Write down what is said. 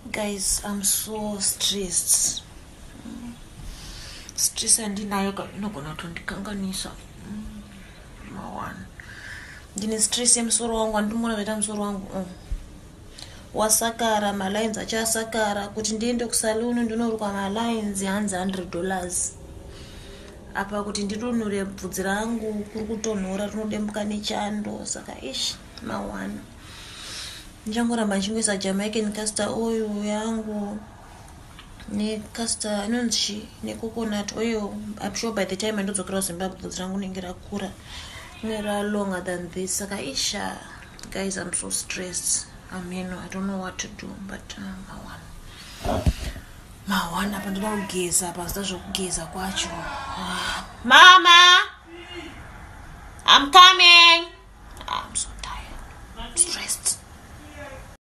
Guys, I'm so stressed. Stress yandinayo ka inogona kutondikanganisa. Mawana ndine stress yemusoro wangu, andimona vaita musoro wangu wasakara, malines achasakara. Kuti ndiende kusaluni ndinorukwa malines, hanzi $100. Apa kuti ndidunure bvudzi rangu, kuri kutonhora, rinodembuka nechando. Saka ish, mawana ndichangoramba ndichingoisa Jamaican castor oil yangu necastor inonzi chi necoconut oil. I'm sure by the time andodzokera kuZimbabwe, bvudzi rangu rinenge rakura, ringe ralonger than this. Saka isha, guys, I'm so stressed. I mean, I don't know what to do, but mawana, mawana. Apa ndoda kugeza, pasida zvokugeza kwacho. Mama, I'm coming. I'm so tired. I'm stressed.